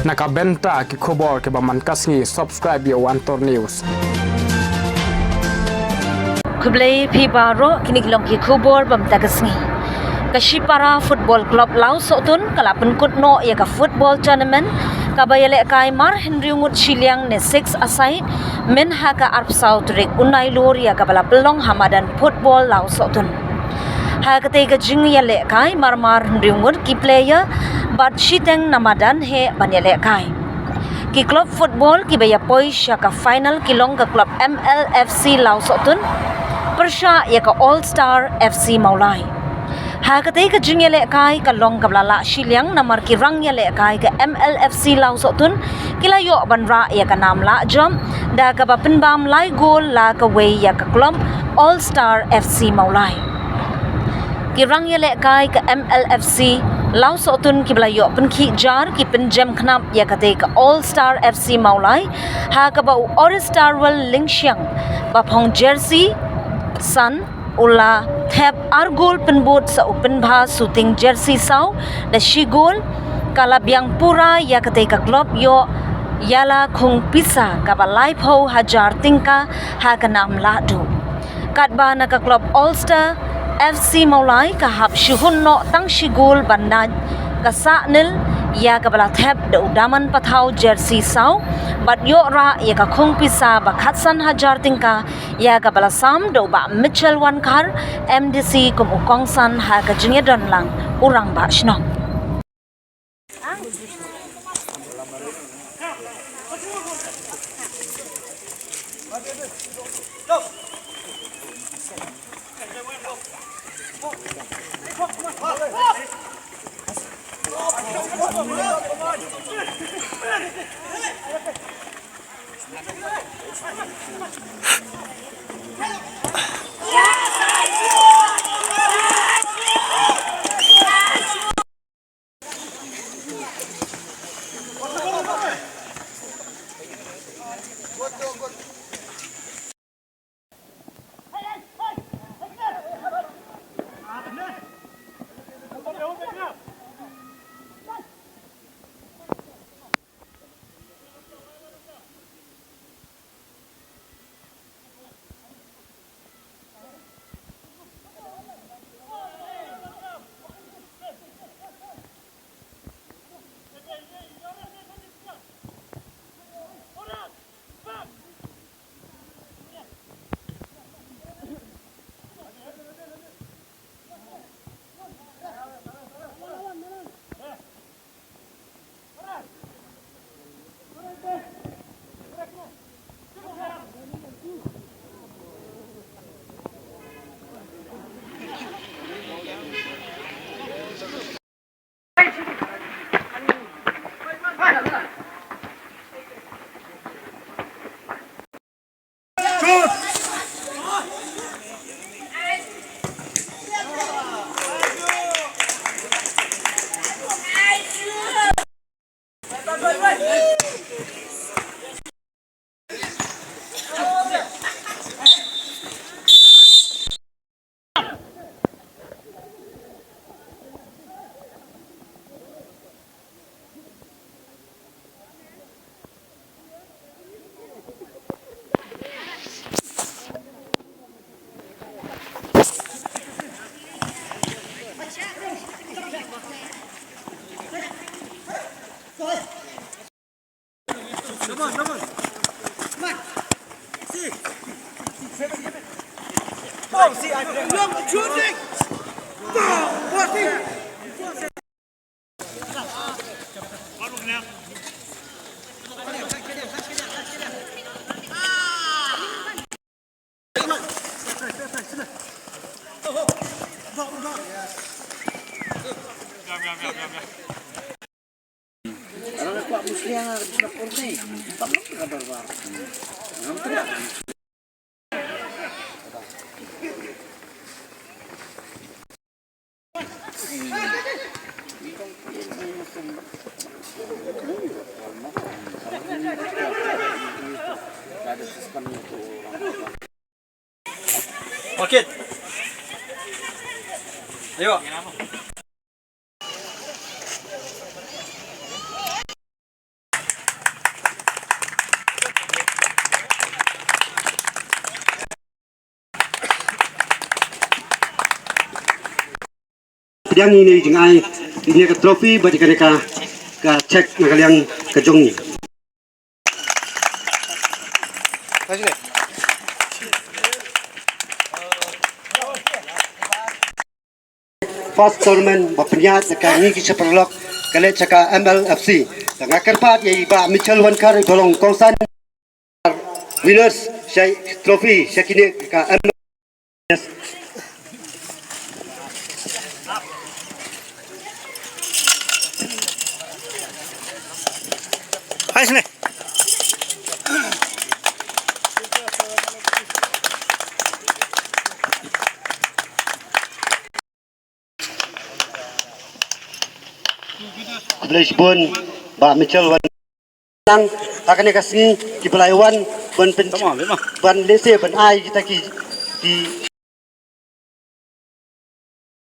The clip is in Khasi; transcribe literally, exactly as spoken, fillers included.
Na ka bynta ki khubor kiba man ka sngi, subscribe ïa One Tour News. Khublei phi baroh, kine ki long ki khubor ba mynta ka sngi. Ka Shipara Football Club Lawsohtun ka la pynkut noh ïa ka football tournament kaba ïalehkai mar hynriew ngut shiliang ne six-a-side, myn ha ka arphew saw tarik u Nailur ïa kaba la pynlong ha madan football Lawsohtun. Ha katei ka jingïalehkai mar mar hynriew ngut ki player bad shiteng na madan heh ban ïalehkai. Ki club football kiba ïapoi sha ka final ki long ka club M L F C Lawsohtun pyrshah ïa ka All Star F C Mawlai. Ha katei ka jingïalehkai ka long kaba la lah shiliang namar ki rangïalehkai ka M L F C Lawsohtun ki la ïoh ban rah ïa ka nam lah jop da kaba pynbam lai gol la kawei ïa ka club All Star F C Mawlai. Ki rangïalehkai ka M L F C Lawsohtun kiba la ïoh pynkhih jar ki pynjem khnap ïa katei ka All Star F C Mawlai ha kaba u Oristarwell Lyngshang ba phong jersey san u la thep ar gol pynbud sa u pynbha shooting jersey saw da shi gol. Ka la biang pura ïa katei ka club ïoh ïa la khung pisa kaba laiphew hajar tyngka ha ka nam lah duh. Katba na ka club All Star F C Mawlai ka hap shu hun noh tang shi gol ban naid ka sah nil ïa kaba la thep da u Daman Pathaw jersey saw bad ïoh rah ïa ka khung pisa ba khatsan hajar tyngka ïa kaba la sam da u Bah Mitchell Wankhar, M D C, kum u kongsan ha ka jingïadon lang u rangbah shnong. Okey. Ayo. Pdiang ïa ine i jingai, ine ka trophy bad ïa kane ka, ka cheque na ka liang ka jong ngi. First tournament ba pynïaid da ka ngi ki chaparalok ka leit sha ka M L F C. Te nga kyrpad ïa i Bah Mitchell Wankhar i ba long kongsan winners sha trophy sha kine ka M L F C. Hai sini. Khublei shibun Bah Mitchell Wankhar. Nang ha kane ka sngi kiba la wan ban pyn, ban lehse ban ai kita ki, ki